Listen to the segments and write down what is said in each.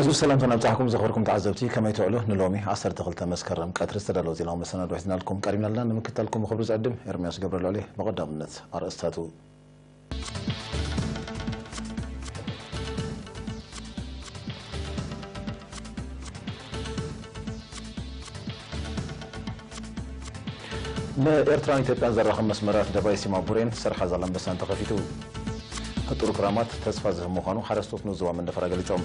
ህዝቢ ሰላምታ ናብጻሕኩም ዘኽብርኩም ተዓዘብቲ፣ ከመይ ትውዕሉ? ንሎሚ ዓሰርተ ክልተ መስከረም ቀትሪ ዝተዳለወ ዜናዊ መሰናዶ ሒዝናልኩም ቀሪብናልና። ንምክትታልኩም ብኽብሪ ዝዕድም ኤርምያስ ገብረልዑል እየ። ብቐዳምነት ኣርእስታቱ። ንኤርትራን ኢትዮጵያን ዘራኽብ መስመራት ደባይ ሲማ ቡሬን ሰርሓ ዛላምበሳን ተኸፊቱ። ህጡር ክራማት ተስፋ ዝህብ ምዃኑ ሓረስቶት ንዞባ መንደፈራ ገሊጾም።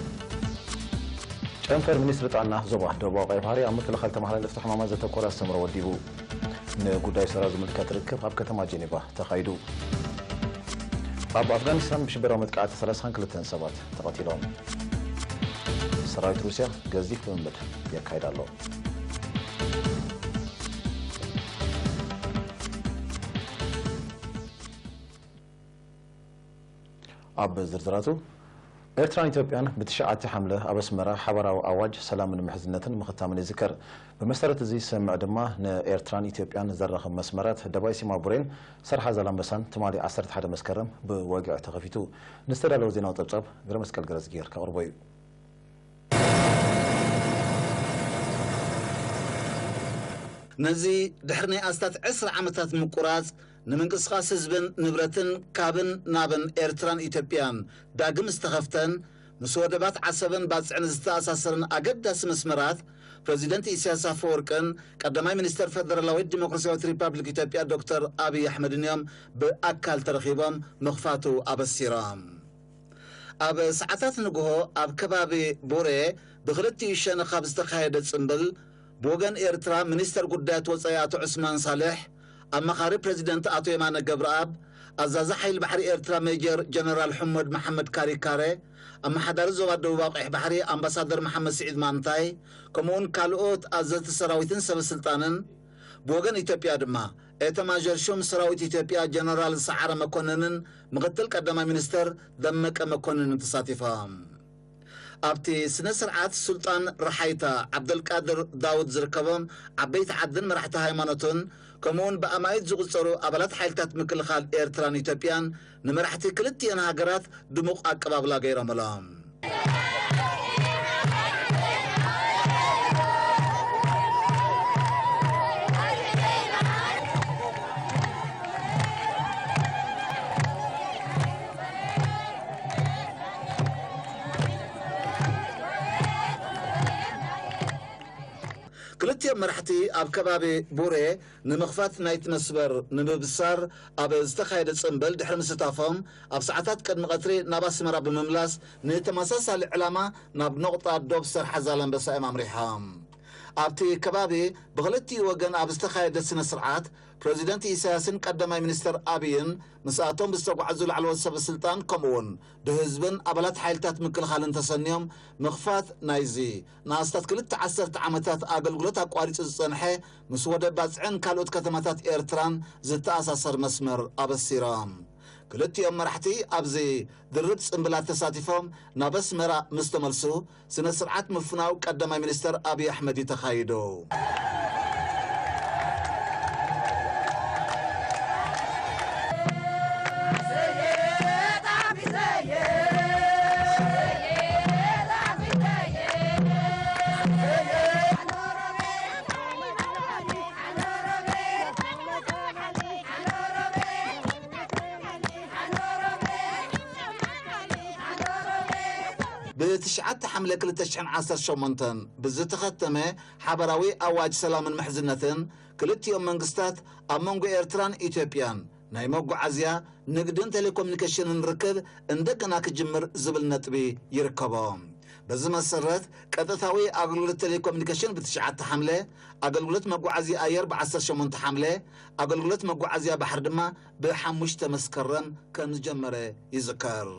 ጨንፈር ሚኒስትሪ ጥዕና ዞባ ደቡባዊ ቀይሕ ባሕሪ ኣብ ምክልኻል ተመሓላለፍቲ ሕማማት ዘተኮረ ኣስተምህሮ ወዲቡ። ንጉዳይ ሰራ ዝምልከት ርክብ ኣብ ከተማ ጄኔቫ ተኻይዱ። ኣብ ኣፍጋኒስታን ብሽበራዊ መጥቃዕቲ ሰላሳን ክልተን ሰባት ተቐቲሎም። ሰራዊት ሩስያ ገዚፍ ልምምድ የካይድ ኣሎ። ኣብ ዝርዝራቱ፣ ኤርትራን ኢትዮጵያን ብትሽዓተ ሓምለ ኣብ ኣስመራ ሓባራዊ ኣዋጅ ሰላምን ምሕዝነትን ምኽታምን ይዝከር። ብመሰረት እዚ ስምምዕ ድማ ንኤርትራን ኢትዮጵያን ዘራኽብ መስመራት ደባይ ሲማ ቡሬን ሰርሓ ዛላምበሳን ትማሊ ዓሰርተ ሓደ መስከረም ብወግዒ ተኸፊቱ። ንዝተዳለወ ዜናዊ ጸብጻብ ግረመስቀል ገረዝጊሄር ከቕርቦ እዩ። ነዚ ድሕሪ ናይ ኣስታት ዕስራ ዓመታት ምቁራጽ፣ ንምንቅስቓስ ህዝብን ንብረትን ካብን ናብን ኤርትራን ኢትዮጵያን ዳግም ዝተኸፍተን ምስ ወደባት ዓሰብን ባጽዕን ዝተኣሳሰርን ኣገዳሲ መስመራት፣ ፕረዚደንት ኢሳያስ ኣፈወርቅን ቀዳማይ ሚኒስተር ፈደራላዊት ዲሞክራስያዊት ሪፓብሊክ ኢትዮጵያ ዶክተር ኣብይ ኣሕመድን እዮም ብኣካል ተረኺቦም ምኽፋቱ ኣበሲሮም። ኣብ ሰዓታት ንግሆ ኣብ ከባቢ ቡሬ ብኽልቲኡ ሸነኽ ኣብ ዝተኻየደ ጽምብል፣ ብወገን ኤርትራ ሚኒስተር ጉዳያት ወጻኢ ኣቶ ዑስማን ሳልሕ፣ ኣማኻሪ ፕረዚደንት ኣቶ የማነ ገብረኣብ፣ ኣዛዚ ሓይሊ ባሕሪ ኤርትራ ሜጀር ጀነራል ሕመድ መሓመድ ካሪካረ፣ ኣመሓዳሪ ዞባ ደቡባዊ ቀይሕ ባሕሪ ኣምባሳደር መሓመድ ስዒድ ማንታይ፣ ከምኡውን ካልኦት ኣዘዝቲ ሰራዊትን ሰበ ስልጣንን፣ ብወገን ኢትዮጵያ ድማ ኤታማዦር ሹም ሰራዊት ኢትዮጵያ ጀነራል ሰዓረ መኮንንን ምኽትል ቀዳማይ ሚኒስተር ደመቀ መኮንንን ተሳቲፎም። ኣብቲ ስነ ስርዓት ሱልጣን ረሓይታ ዓብደልቃድር ዳውድ ዝርከቦም ዓበይቲ ዓድን መራሕቲ ሃይማኖትን ከምኡውን ብኣማኢት ዝቑጸሩ ኣባላት ሓይልታት ምክልኻል ኤርትራን ኢትዮጵያን ንመራሕቲ ክልቲኤን ሃገራት ድሙቕ ኣቀባብላ ገይሮምሎም። ክልቲኦም መራሕቲ ኣብ ከባቢ ቡሬ ንምኽፋት ናይቲ መስመር ንምብሳር ኣብ ዝተኻየደ ጽምብል ድሕሪ ምስታፎም፣ ኣብ ሰዓታት ቅድሚ ቀትሪ ናብ ኣስመራ ብምምላስ ንተመሳሳሊ ዕላማ ናብ ነቑጣ ዶብ ሰርሓ ዛላምበሳ እዮም ኣምሪሖም። ኣብቲ ከባቢ ብኽልቲኡ ወገን ኣብ ዝተኻየደ ስነ ስርዓት፣ ፕረዚደንት ኢሳያስን ቀዳማይ ሚኒስተር ኣብይን ምስኣቶም ብዝተጓዓዙ ላዕለዎት ሰበ ስልጣን ከምኡውን ብህዝብን ኣባላት ሓይልታት ምክልኻልን ተሰንዮም ምኽፋት ናይዚ ንኣስታት ክልተ ዓሰርተ ዓመታት ኣገልግሎት ኣቋሪጹ ዝጸንሐ ምስ ወደብ ባጽዕን ካልኦት ከተማታት ኤርትራን ዝተኣሳሰር መስመር ኣበሲሮም። ክልቲኦም መራሕቲ ኣብዚ ድርብ ጽምብላት ተሳቲፎም ናብ ኣስመራ ምስ ተመልሱ፣ ስነ ስርዓት ምፍናው ቀዳማይ ሚኒስተር ኣብይ ኣሕመድ እዩ ተኻይዱ። ብትሽዓተ ሓምለ ክልተ ሽሕን ዓሰርተ ሸሞንተን ብዝተኸተመ ሓበራዊ ኣዋጅ ሰላምን ምሕዝነትን፣ ክልቲኦም መንግስታት ኣብ መንጎ ኤርትራን ኢትዮጵያን ናይ መጓዓዝያ፣ ንግድን ቴሌኮሙኒኬሽንን ርክብ እንደገና ክጅምር ዝብል ነጥቢ ይርከቦ። በዚ መሰረት፣ ቀጥታዊ ኣገልግሎት ቴሌኮሙኒኬሽን ብትሽዓተ ሓምለ፣ ኣገልግሎት መጓዓዝያ ኣየር ብዓሰርተ ሸሞንተ ሓምለ፣ ኣገልግሎት መጓዓዝያ ባሕሪ ድማ ብሓሙሽተ መስከረም ከም ዝጀመረ ይዝከር።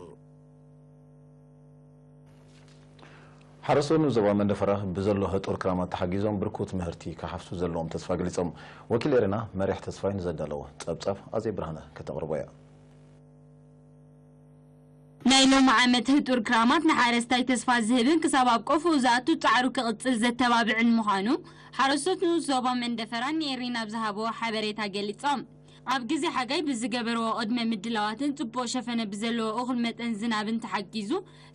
ሓረስቶት ንዞባ መንደፈራ ብዘሎ ህጡር ክራማት ተሓጊዞም ብርኩት ምህርቲ ክሓፍሱ ዘለዎም ተስፋ ገሊጾም። ወኪል ኤረና መሪሕ ተስፋይ ንዘዳለዎ ጸብጻብ ኣዜብ ብርሃነ ከተቕርቦ እያ። ናይ ሎሚ ዓመት ህጡር ክራማት ንሓረስታይ ተስፋ ዝህብን ክሳብ ኣብ ቆፎ ዝኣቱ ጻዕሩ ክቕጽል ዘተባብዕን ምዃኑ ሓረስቶት ንኡስ ዞባ መንደፈራ ንኤሪና ኣብ ዝሃብዎ ሓበሬታ ገሊጾም። ኣብ ግዜ ሓጋይ ብዝገበርዎ ቅድመ ምድላዋትን ጽቡቕ ሸፈነ ብዘለዎ እኹል መጠን ዝናብን ተሓጊዙ፣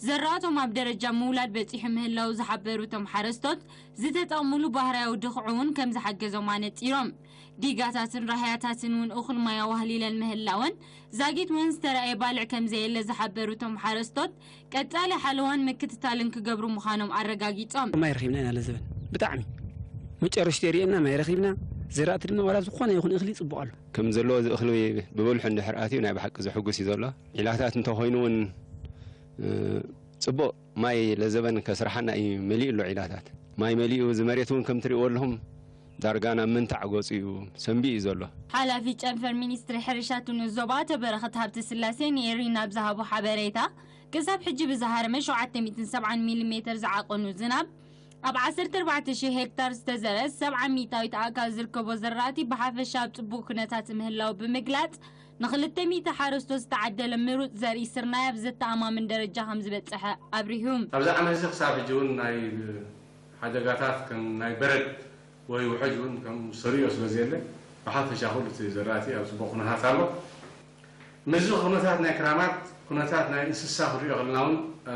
ዘራእቶም ኣብ ደረጃ ምውላድ በጺሑ ምህላው ዝሓበሩ እቶም ሓረስቶት፣ ዝተጠቕሙሉ ባህርያዊ ድኹዒ እውን ከም ዝሓገዞም ኣነጺሮም። ዲጋታትን ራህያታትን እውን እኹል ማይ ኣዋህሊለን ምህላወን፣ ዛጊት እውን ዝተራእየ ባልዕ ከም ዘየለ ዝሓበሩ እቶም ሓረስቶት፣ ቀጻሊ ሓለዋን ምክትታልን ክገብሩ ምዃኖም ኣረጋጊጾም። ማይ ረኺብና ኢና ለዘበን። ብጣዕሚ መጨረሽቲ የርእየና፣ ማይ ረኺብና። ዘራእቲ ድማ ዋላ ዝኾነ ይኹን እኽሊ ጽቡቕ ኣሎ። ከም ዘለዎ እዚ እኽሊ ብብልሑ እንድሕር ኣትዩ ናይ ብሓቂ ዘሕጉስ እዩ ዘሎ። ዒላታት እንተኾይኑ እውን፣ እ፣ ጽቡቕ ማይ ለዘበን ከስርሓና እዩ መሊኡ ኣሎ ዒላታት። ማይ መሊኡ እዚ መሬት እውን ከም ትርእይዎ ኣለኹም ዳርጋ ናብ ምንታዕ ገጹ እዩ ሰንቢኡ እዩ ዘሎ። ሓላፊ ጨንፈር ሚኒስትሪ ሕርሻ ትንኡ ዞባ ኣቶ በረኸት ሃብተስላሴ ንኤሪና ኣብ ዝሃቦ ሓበሬታ፣ ክሳብ ሕጂ ብዝሃረመ ሸውዓተ ሚእትን ሰብዓን ሚሊ ሜተር ዝዓቐኑ ዝናብ፣ ኣብ ዓሰርተ ኣርባዕተ ሽሕ ሄክታር ዝተዘርአ ሰብዓ ሚእታዊት ኣእካል ዝርከቦ ዘራእቲ ብሓፈሻ ኣብ ጽቡቕ ኩነታት ምህላው ብምግላጽ፣ ንኽልተ ሚእቲ ሓረስቶት ዝተዓደለ ምሩጽ ዘርኢ ስርናይ ኣብ ዘተኣማምን ደረጃ ከም ዝበጽሐ ኣብሪሁ። ኣብዚ ዓመት እዚ ክሳብ ሕጂ እውን ናይ ሓደጋታት ከም ናይ በረድ ወይ ውሕጅ እውን ከም ሰሪዮ ስለ ዘየለ፣ ብሓፈሻ ኩሉ እቲ ዘራእቲ ኣብ ጽቡቕ ኩነታት ኣሎ። ምስዚ ኩነታት ናይ ክራማት፣ ኩነታት ናይ እንስሳ ክንሪኦ ከለና እውን፣ እ፣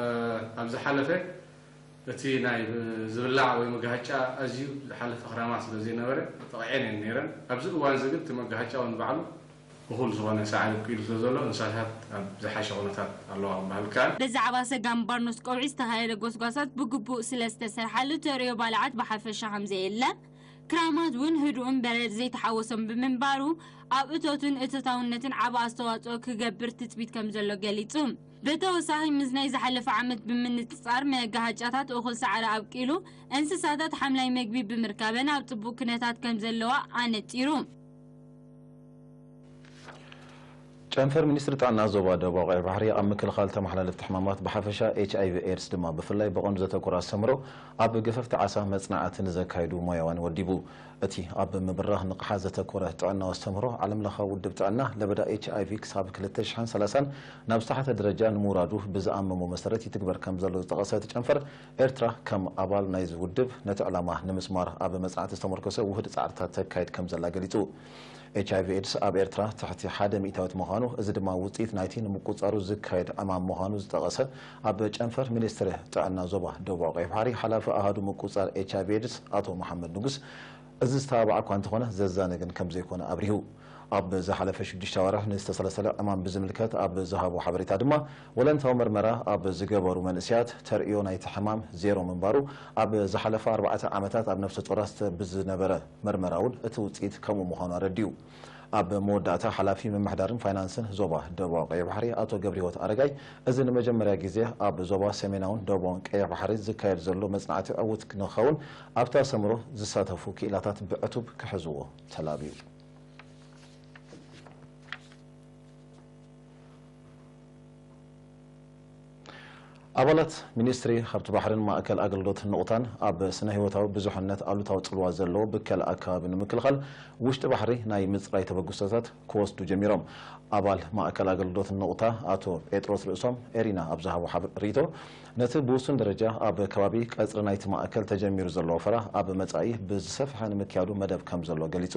ኣብ ዝሓለፈ እቲ ናይ ዝብላዕ ወይ መጋሃጫ ኣዝዩ ዝሓለፈ ክራማት ስለ ዘይነበረ፣ ጠቕዐን እየን ነይረን። ኣብዚ እዋን እዚ ግን እቲ መጋሃጫ እውን ባዕሉ እኹል ዝኾነ ሳዕሪ ኣብቂሉ ስለ ዘሎ፣ እንስሳታት ኣብ ዝሓሸ ኩነታት ኣለዋ ክበሃል ይከኣል። ብዛዕባ ሰጋም ባርኖስ ቀውዒ ዝተኻየደ ጎስጓሳት ብግቡእ ስለ ዝተሰርሓሉ፣ ተርእዮ ባልዓት ብሓፈሻ ከም ዘየለ፣ ክራማት እውን ህዱእን በረድ ዘይተሓወሶም ብምንባሩ፣ ኣብ እቶትን እቶታውነትን ዓቢ ኣስተዋጽኦ ክገብር ትጽቢት ከም ዘሎ ገሊጹ። ብተወሳኺ፣ ምስ ናይ ዝሓለፈ ዓመት ብምንጽጻር፣ መጋሃጫታት እኹል ሳዕሪ ኣብቂሉ፣ እንስሳታት ሓምላይ መግቢ ብምርካበን ኣብ ጽቡቕ ኩነታት ከም ዘለዋ ኣነጺሩ። ጨንፈር ሚኒስትሪ ጥዕና ዞባ ደቡባዊ ቀይሕ ባሕሪ ኣብ ምክልኻል ተመሓላለፍቲ ሕማማት ብሓፈሻ፣ ኤች ኣይ ቪ ኤድስ ድማ ብፍላይ ብቐንዱ ዘተኮረ ኣስተምህሮ ኣብ ገፈፍቲ ዓሳ መጽናዕቲ ንዘካይዱ ሞያውያን ወዲቡ። እቲ ኣብ ምብራኽ ንቕሓት ዘተኮረ ጥዕናዊ ኣስተምህሮ፣ ዓለምለኻዊ ውድብ ጥዕና ለበዳ ኤች ኣይ ቪ ክሳብ ክልተ ሽሕን ሰላሳን ናብ ዝተሓተ ደረጃ ንምውራዱ ብዝኣመሞ መሰረት ይትግበር ከም ዘሎ ዝጠቐሰ እቲ ጨንፈር፣ ኤርትራ ከም ኣባል ናይዚ ውድብ ነቲ ዕላማ ንምስማር ኣብ መጽናዕቲ ዝተመርኮሰ ውህድ ጻዕርታት ተካይድ ከም ዘላ ገሊጹ። ኤች ኣይ ቪ ኤድስ ኣብ ኤርትራ ትሕቲ ሓደ ሚእታዊት ምዃኑ፣ እዚ ድማ ውጽኢት ናይቲ ንምቁጻሩ ዝካየድ ዕማም ምዃኑ ዝጠቐሰ ኣብ ጨንፈር ሚኒስትሪ ጥዕና ዞባ ደቡባዊ ቀይሕ ባሕሪ ሓላፊ ኣሃዱ ምቁጻር ኤች ኣይ ቪ ኤድስ ኣቶ መሓመድ ንጉስ፣ እዚ ዝተባባዕ እኳ እንተኾነ ዘዛንግን ከም ዘይኮነ ኣብሪሁ። ኣብ ዝሓለፈ ሽዱሽተ ኣዋርሕ ንዝተሰለሰለ ዕማም ብዝምልከት ኣብ ዝሃቦ ሓበሬታ ድማ፣ ወለንታዊ መርመራ ኣብ ዝገበሩ መንእሰያት ተርእዮ ናይቲ ሕማም ዜሮ ምንባሩ፣ ኣብ ዝሓለፈ ኣርባዕተ ዓመታት ኣብ ነፍሰ ጾራት ብዝነበረ መርመራ እውን እቲ ውጽኢት ከምኡ ምዃኑ ኣረዲኡ። ኣብ መወዳእታ፣ ሓላፊ ምምሕዳርን ፋይናንስን ዞባ ደቡባዊ ቀይሕ ባሕሪ ኣቶ ገብረህይወት ኣረጋይ፣ እዚ ንመጀመርያ ግዜ ኣብ ዞባ ሰሜናውን ደቡባውን ቀይሕ ባሕሪ ዝካየድ ዘሎ መጽናዕቲ ዕዉት ንክኸውን፣ ኣብቲ ኣስተምህሮ ዝሳተፉ ክኢላታት ብዕቱብ ክሕዝዎ ተላብዩ። ኣባላት ሚኒስትሪ ሃብቲ ባሕርን ማእከል ኣገልግሎት ንቑታን ኣብ ስነ ህይወታዊ ብዙሕነት ኣሉታዊ ጽልዋ ዘለዎ ብከላ ኣከባቢ ንምክልኻል ውሽጢ ባሕሪ ናይ ምጽራይ ተበግሶታት ክወስዱ ጀሚሮም። ኣባል ማእከል ኣገልግሎት ንቑታ ኣቶ ጴጥሮስ ርእሶም ኤሪና ኣብ ዝሃቦ ሓብ-፣ ርእይቶ፣ ነቲ ብውሱን ደረጃ ኣብ ከባቢ ቀጽሪ ናይቲ ማእከል ተጀሚሩ ዘሎ ወፈራ ኣብ መጻኢ ብዝሰፍሐ ንምክያዱ መደብ ከም ዘሎ ገሊጹ።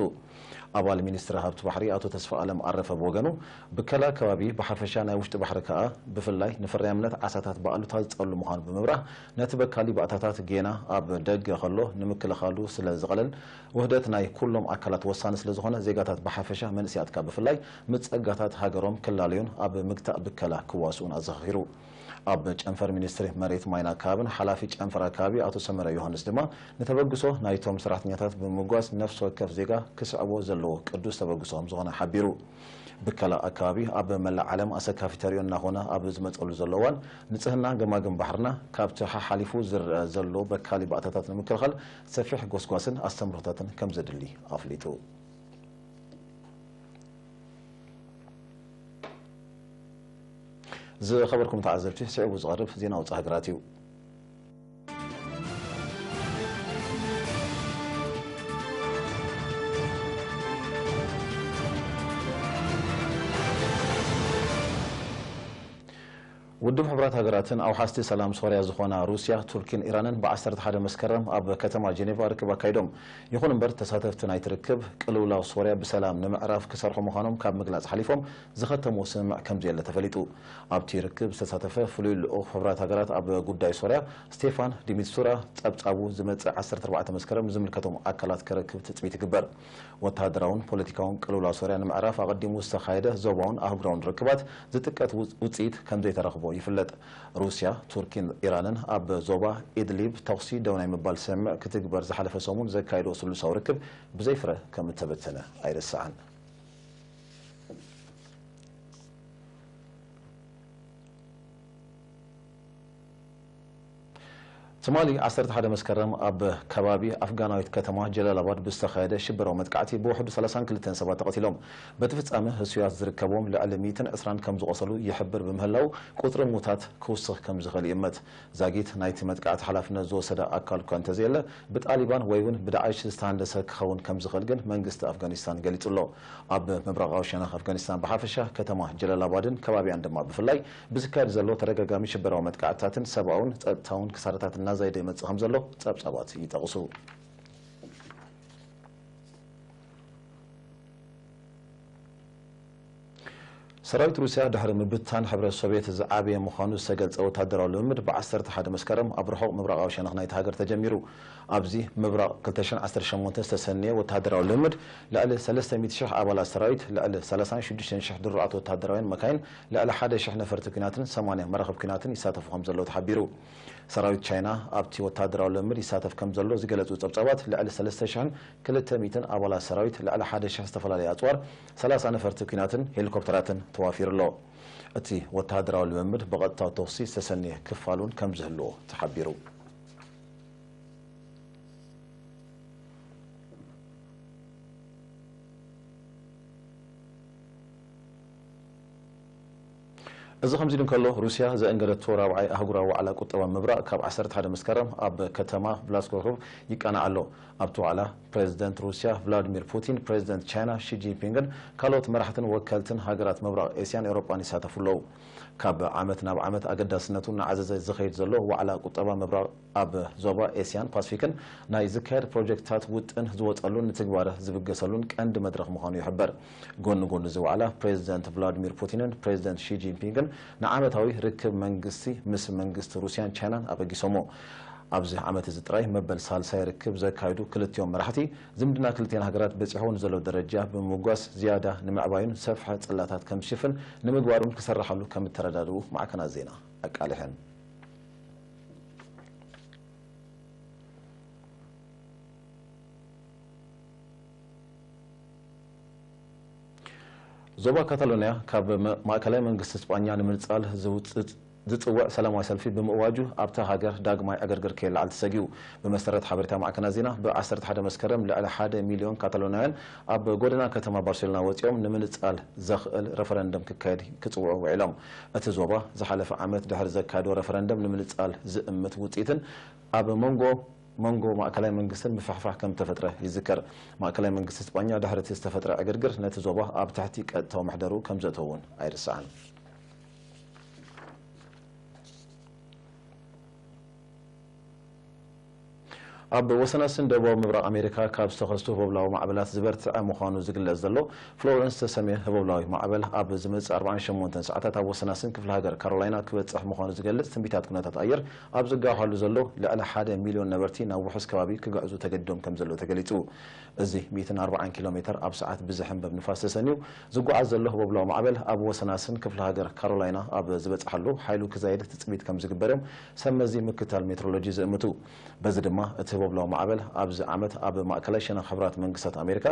ኣባል ሚኒስትሪ ሃብቲ ባሕሪ ኣቶ ተስፋ ኣለም ኣረፈ ብወገኑ፣ ብከላ ከባቢ ብሓፈሻ ናይ ውሽጢ ባሕሪ ከኣ ብፍላይ ንፍርያምነት ዓሳታት ብኣሉታ ዝጸሉ ምዃኑ ብምብራህ፣ ነቲ በካሊ ባእታታት ጌና ኣብ ደገ ከሎ ንምክልኻሉ ስለ ዝቐለል፣ ውህደት ናይ ኩሎም ኣካላት ወሳኒ ስለ ዝኾነ፣ ዜጋታት ብሓፈሻ መንእሰያት ከኣ ብፍላይ ምስ ጸጋታት ሃገሮም ክላለዩን ኣብ ምግታእ ብከላ ክዋስኡን ኣዘኻኺሩ። ኣብ ጨንፈር ሚኒስትሪ መሬት ማይን ኣከባብን ሓላፊ ጨንፈር ኣከባቢ ኣቶ ሰመረ ዮሃንስ ድማ፣ ንተበግሶ ናይቶም ሰራሕተኛታት ብምምጓስ ነፍሲ ወከፍ ዜጋ ክስዕቦ ዘለዎ ቅዱስ ተበግሶ ከም ዝኾነ ሓቢሩ። ብከላ ኣከባቢ ኣብ መላእ ዓለም ኣሰካፊ ተርእዮ እናኾነ ኣብ ዝመጸሉ ዘሎ እዋን፣ ንጽህና ገማግም ባሕርና ካብቲ ሓሓሊፉ ዝረኣ ዘሎ በካሊ ባእታታት ንምክልኻል ሰፊሕ ጎስጓስን ኣስተምህሮታትን ከም ዘድሊ ኣፍሊጡ። ዝኸበርኩም ተዓዘብቲ፣ ስዒቡ ዝቐርብ ዜና ውጻእ ሃገራት እዩ። ውድብ ሕቡራት ሃገራትን ኣውሓስቲ ሰላም ሶርያ ዝኾና ሩስያ፣ ቱርኪን ኢራንን ብ ዓሰርተ ሓደ መስከረም ኣብ ከተማ ጄኔቫ ርክብ ኣካይዶም። ይኹን እምበር፣ ተሳተፍቲ ናይቲ ርክብ ቅልውላው ሶርያ ብሰላም ንምዕራፍ ክሰርሑ ምዃኖም ካብ ምግላጽ ሓሊፎም ዝኸተምዎ ስምምዕ ከምዘየለ ተፈሊጡ። ኣብቲ ርክብ ዝተሳተፈ ፍሉይ ልኡኽ ሕቡራት ሃገራት ኣብ ጉዳይ ሶርያ ስቴፋን ዲሚትሱራ፣ ጸብጻቡ ዝመጽእ ዓሰርተ ኣርባዕተ መስከረም ዝምልከቶም ኣካላት ከረክብ ትጽቢት ይግበር። ወተሃደራውን ፖለቲካውን ቅልውላው ሶርያ ንምዕራፍ ኣቐዲሙ ዝተኻየደ ዞባውን ኣህጉራውን ርክባት ዝጥቀት ውጽ-፣ ውጽኢት ከምዘይተረኽቦ ይፍለጥ። ሩስያ፣ ቱርኪን ኢራንን ኣብ ዞባ ኢድሊብ ተኹሲ ደው ናይ ምባል ስምምዕ ክትግበር ዝሓለፈ ሰሙን ዘካየድዎ ስሉሳዊ ርክብ ብዘይፍረ ከም እተበተነ ኣይርሳዕን። ትማሊ ዓሰርተ ሓደ መስከረም ኣብ ከባቢ ኣፍጋናዊት ከተማ ጀላላባድ ብዝተኻየደ ሽበራዊ መጥቃዕቲ ብውሕዱ ሰላሳን ክልተን ሰባት ተቐቲሎም። በቲ ፍጻመ ህሱያት ዝርከብዎም ልዕሊ ሚእትን ዕስራን ከም ዝቖሰሉ ይሕብር ብምህላው፣ ቁጽሪ ሙታት ክውስኽ ከም ዝኽእል ይእመት። ዛጊት ናይቲ መጥቃዕቲ ሓላፍነት ዝወሰደ ኣካል እኳ እንተዘየለ፣ ብጣሊባን ወይ እውን ብዳዕሽ ዝተሃንደሰ ክኸውን ከም ዝኽእል ግን መንግስቲ ኣፍጋኒስታን ገሊጹ ኣሎ። ኣብ ምብራቓዊ ሸነኽ ኣፍጋኒስታን ብሓፈሻ፣ ከተማ ጀላላባድን ከባቢኣን ድማ ብፍላይ፣ ብዝካየድ ዘሎ ተደጋጋሚ ሽበራዊ መጥቃዕትታትን ሰብኣውን ጸጥታውን ክሳራታት እናዛየደ ይመጽእ ከም ዘሎ ጸብጻባት ይጠቕሱ። ሰራዊት ሩስያ ድሕሪ ምብታን ሕብረት ሶቭየት ዝዓበየ ምዃኑ ዝተገልጸ ወተሃደራዊ ልምምድ ብ ዓሰርተ ሓደ መስከረም ኣብ ርሑቕ ምብራቓዊ ሸነኽ ናይቲ ሃገር ተጀሚሩ። ኣብዚ ምብራቕ ክልተ ሽሕን ዓሰርተ ሸሞንተን ዝተሰነየ ወተሃደራዊ ልምምድ ልዕሊ ሰለስተ ሚእቲ ሽሕ ኣባላት ሰራዊት፣ ልዕሊ ሰላሳን ሽዱሽተን ሽሕ ድሩዓት ወተሃደራውያን መካይን፣ ልዕሊ ሓደ ሽሕ ነፈርቲ ኲናትን ሰማንያ መራኽብ ኲናትን ይሳተፉ ከም ዘለዉ ተሓቢሩ። ሰራዊት ቻይና ኣብቲ ወተሃደራዊ ልምምድ ይሳተፍ ከም ዘሎ ዝገለጹ ጸብጻባት፣ ልዕሊ ሰለስተ ሽሕን ክልተ ሚእትን ኣባላት ሰራዊት፣ ልዕሊ ሓደ ሽሕ ዝተፈላለዩ ኣጽዋር፣ ሰላሳ ነፈርቲ ኲናትን ሄሊኮፕተራትን ተዋፊሩ ኣሎ። እቲ ወተሃደራዊ ልምምድ ብቐጥታዊ ተኹሲ ዝተሰነየ ክፋል እውን ከም ዝህልዎ ተሓቢሩ። እዚ ከምዚ ኢሉ እንከሎ፣ ሩስያ ዘእንገደቶ ራብዓይ ኣህጉራዊ ዋዕላ ቁጠባ ምብራቕ ካብ ዓሰርተ ሓደ መስከረም ኣብ ከተማ ቭላስኮ ይቃናዕ ኣሎ። ኣብቲ ዋዕላ፣ ፕሬዚደንት ሩስያ ቭላዲሚር ፑቲን፣ ፕሬዚደንት ቻይና ሺ ጂንፒንግን ካልኦት መራሕትን ወከልትን ሃገራት ምብራቕ ኤስያን ኤውሮጳን ይሳተፉ ኣለዉ። ካብ ዓመት ናብ ዓመት ኣገዳስነቱ እናዓዘዘ ዝኸይድ ዘሎ ዋዕላ ቁጠባ ምብራቕ ኣብ ዞባ ኤስያን ፓስፊክን ናይ ዝካየድ ፕሮጀክትታት ውጥን ዝወፀሉን ንትግባረ ዝብገሰሉን ቀንዲ መድረኽ ምዃኑ ይሕበር። ጎኒ ጎኒ እዚ ዋዕላ፣ ፕሬዚደንት ቭላዲሚር ፑቲንን ፕሬዚደንት ሺ ጂንፒንግን ንዓመታዊ ርክብ መንግስቲ ምስ መንግስቲ ሩስያን ቻይናን ኣበጊሶሞ። ኣብዚ ዓመት እዚ ጥራይ መበል ሳልሳይ ርክብ ዘካየዱ ክልቲኦም መራሕቲ፣ ዝምድና ክልቲኤን ሃገራት በፂሕዎ ንዘሎ ደረጃ ብምምጓስ ዝያዳ ንምዕባዩን ሰፍሐ ፅላታት ከም ዝሽፍን ንምግባሩን ክሰራሓሉ ከም እተረዳድኡ ማዕከናት ዜና ኣቃሊሐን። ዞባ ካታሎንያ ካብ መ-፣ ማእከላይ መንግስቲ ስጳኛ ንምንጻል ዝውጽ-፣ ዝጽውዕ ሰላማዊ ሰልፊ ብምእዋጁ፣ ኣብታ ሃገር ዳግማይ ዕግርግር ከየለዓል ተሰጊኡ። ብመሰረት ሓበሬታ ማዕከናት ዜና፣ ብ ዓሰርተ ሓደ መስከረም ልዕሊ ሓደ ሚልዮን ካታሎናውያን ኣብ ጎደና ከተማ ባርሴሎና ወጺኦም ንምንጻል ዘኽእል ረፈረንደም ክካየድ ክጽውዑ ውዒሎም። እቲ ዞባ ዝሓለፈ ዓመት ድሕሪ ዘካየዶ ረፈረንደም ንምንጻል ዝእምት ውጽኢትን ኣብ መንጎ መንጎ ማእከላይ መንግስትን ምፍሕፋሕ ከም ተፈጥረ ይዝከር። ማእከላይ መንግስቲ ስጳኛ ድሕሪ እቲ ዝተፈጥረ ዕግርግር ነቲ ዞባ ኣብ ትሕቲ ቀጥታዊ ምሕደሩ ከም ዘእተዎ እውን ኣይርሳዕን። ኣብ ወሰናስን ደቡባዊ ምብራቕ ኣሜሪካ ካብ ዝተኸስቱ ህቦብላዊ ማዕበላት ዝበርትዐ ምዃኑ ዝግለጽ ዘሎ ፍሎረንስ ዝተሰምየ ህቦብላዊ ማዕበል፣ ኣብ ዝመጽእ ኣርባዓን ሸሞንተን ሰዓታት ኣብ ወሰናስን ክፍለ ሃገር ካሮላይና ክበጽሕ ምዃኑ ዝገልጽ ትንቢታት ኩነታት ኣየር ኣብ ዝጋውሓሉ ዘሎ፣ ልዕሊ ሓደ ሚልዮን ነበርቲ ናብ ውሑስ ከባቢ ክግዕዙ ተገዲዶም ከም ዘለዉ ተገሊጹ። እዚ ሚእትን ኣርባዓን ኪሎ ሜተር ኣብ ሰዓት ብዝሕንበብ ንፋስ ተሰንዩ ዝጓዓዝ ዘሎ ህቦብላዊ ማዕበል፣ ኣብ ወሰናስን ክፍለ ሃገር ካሮላይና ኣብ ዝበጽሓሉ፣ ሓይሉ ክዛይድ ትጽቢት ከም ዝግበር እዮም ሰብ መዚ ምክታል ሜትሮሎጂ ዝእምቱ። በዚ ድማ፣ እቲ ህቦብላዊ ማዕበል ኣብዚ ዓመት ኣብ ማእከላይ ሸነኽ ሕቡራት መንግስታት ኣሜሪካ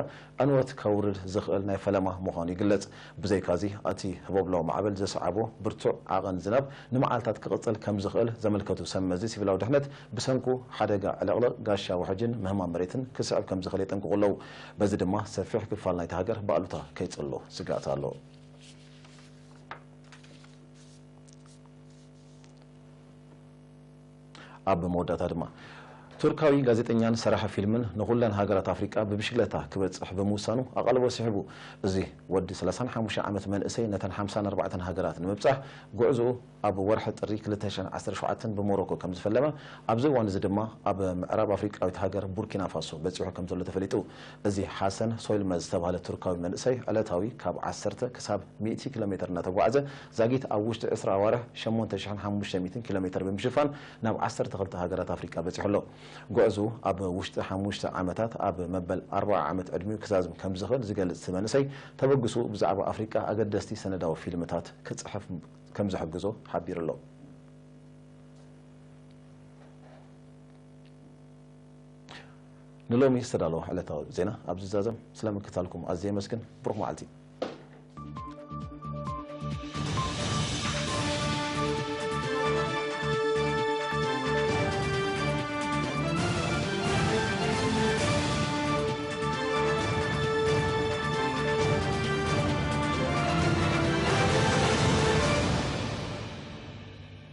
ዕንወት ከውርድ ዝኽእል ናይ ፈለማ ምዃኑ ይግለጽ። ብዘይካዚ፣ እቲ ህቦብላዊ ማዕበል ዘስዓቦ ብርቱዕ ዓቐን ዝናብ ንመዓልታት ክቕጽል ከም ዝኽእል ዘመልከቱ ሰብ መዚ ሲቪላዊ ድሕነት፣ ብሰንኩ ሓደጋ ዕልቕልቕ፣ ጋሻ ውሕጅን ምህማም መሬትን ክስዕብ ከም ዝኽእል የጠንቅቑ ኣለዉ። በዚ ድማ፣ ሰፊሕ ክፋል ናይቲ ሃገር ብኣሉታ ከይጽሎ ስግኣት ኣሎ። ኣብ መወዳእታ ድማ፣ ቱርካዊ ጋዜጠኛን ሰራሒ ፊልምን ንኹለን ሃገራት ኣፍሪቃ ብብሽክለታ ክበጽሕ ብምውሳኑ ኣቓልቦ ስሒቡ። እዚ ወዲ ሰላሳን ሓሙሽተ ዓመት መንእሰይ፣ ነተን ሓምሳን ኣርባዕተን ሃገራት ንምብጻሕ ጉዕዞኡ ኣብ ወርሒ ጥሪ ክልተ ሽሕን ዓሰርተ ሸውዓተን ብሞሮኮ ከም ዝፈለመ፣ ኣብዚ እዋን እዚ ድማ ኣብ ምዕራብ ኣፍሪቃዊት ሃገር ቡርኪና ፋሶ በጺሑ ከም ዘሎ ተፈሊጡ። እዚ ሓሰን ሶይልመዝ ዝተባህለ ቱርካዊ መንእሰይ ዕለታዊ ካብ ዓሰርተ ክሳብ ሚእቲ ኪሎ ሜትር እናተጓዕዘ ዛጊት ኣብ ውሽጢ ዕስራ ኣዋርሕ ሸሞንተ ሽሕን ሓሙሽተ ሚእትን ኪሎ ሜትር ብምሽፋን ናብ ዓሰርተ ክልተ ሃገራት ኣፍሪቃ በጺሑ ኣሎ። ጉዕዞኡ ኣብ ውሽጢ ሓሙሽተ ዓመታት ኣብ መበል ኣርብዓ ዓመት ዕድሚኡ ክዛዝም ከም ዝኽእል ዝገልጽ እቲ መንእሰይ፣ ተበግሶኡ ብዛዕባ ኣፍሪቃ ኣገደስቲ ሰነዳዊ ፊልምታት ክጽሕፍ ከም ዝሕግዞ ሓቢሩ ኣሎ። ንሎሚ ዝተዳለወ ዕለታዊ ዜና ኣብዚ ዛዘም። ስለምክታልኩም ኣዝየ የመስግን። ብሩኽ መዓልቲ።